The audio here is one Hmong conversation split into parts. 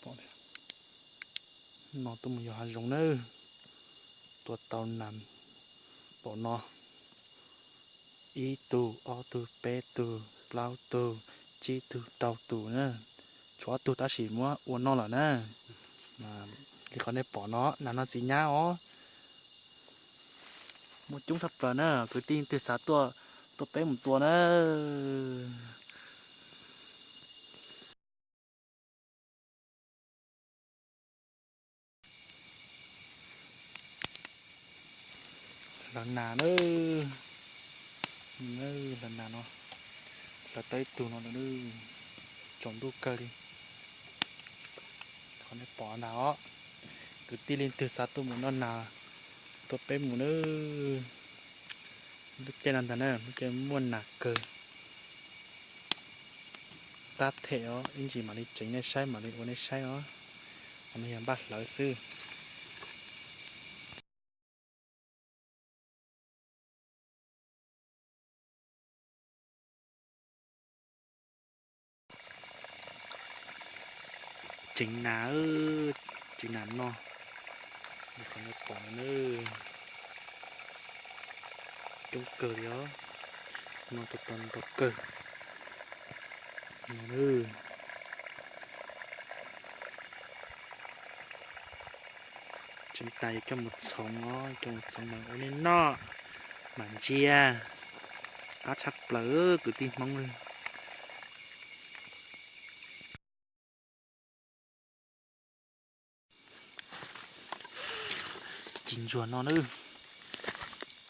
Pom no tuaj mus yos hav zoov nawb. Tua tau nas pom no, ib tug, ob tug, peb tug, plaub tug, tsib tug, rau tus na. Tshuav ob tug tab sis muab ua noj lawm na. Li qhov nej pom no, nas no txiv nyab os. Muaj coob tshaj plaws na, kwv tij leej twg xav tuaj, tuaj peb mus tua na. Hlawv nas na, hlawv nas no, hlawv tau ib tug no lawm, tsaus ntuj kawg li. Qhov nej pom ntag os, kwv tij leej twg xav tuaj mus noj nas, tuaj peb mus nawb. Lub caij no ntag na, lub caij muaj nas kawg. Tab them os, ib ntsis mam li tseev nej saib, mam li ua nej saib os. Qhov no yog npaj hlawv xwb. Tseev nas, tseev nas noj. Qhov nej pom no, coob kawg li os. No tau tau ntau kawg. Tseev tas yuav coj mus txhoov os, coj mus txhoov mas ua nej noj, mam ntsia. Qab tshaj plaws kwv tij Hmoob. Ci ntsuag no na,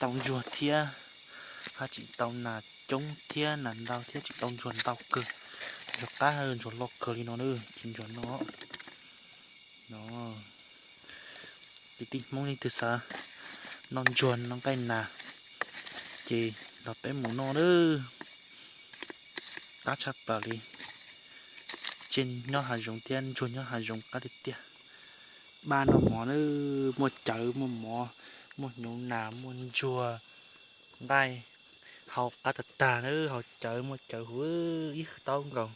tau ntsuag thiab, haj tseem tau nas coob thiab nas ntau thiab, tseem tau ntsuag ntau kawg. Ntsuag qab, ntsuag loj kawg li no na, ci ntsuag no. No, kwv tij Hmoob leej twg xav noj ntsuag noj nqaij nas ces los peb mus noj nawb. Qab tshaj plaws li. Tsiaj nyob hav zoov thiab ntsuag nyob hav zoov qab tiag tiag. Npaj noj mov nawb, muaj cawv muaj mov, muaj hnyuv nas muaj ntsuag nqaij, hau qab tag tag nawb, hau cawv muaj cawv huv ib taub nkaus.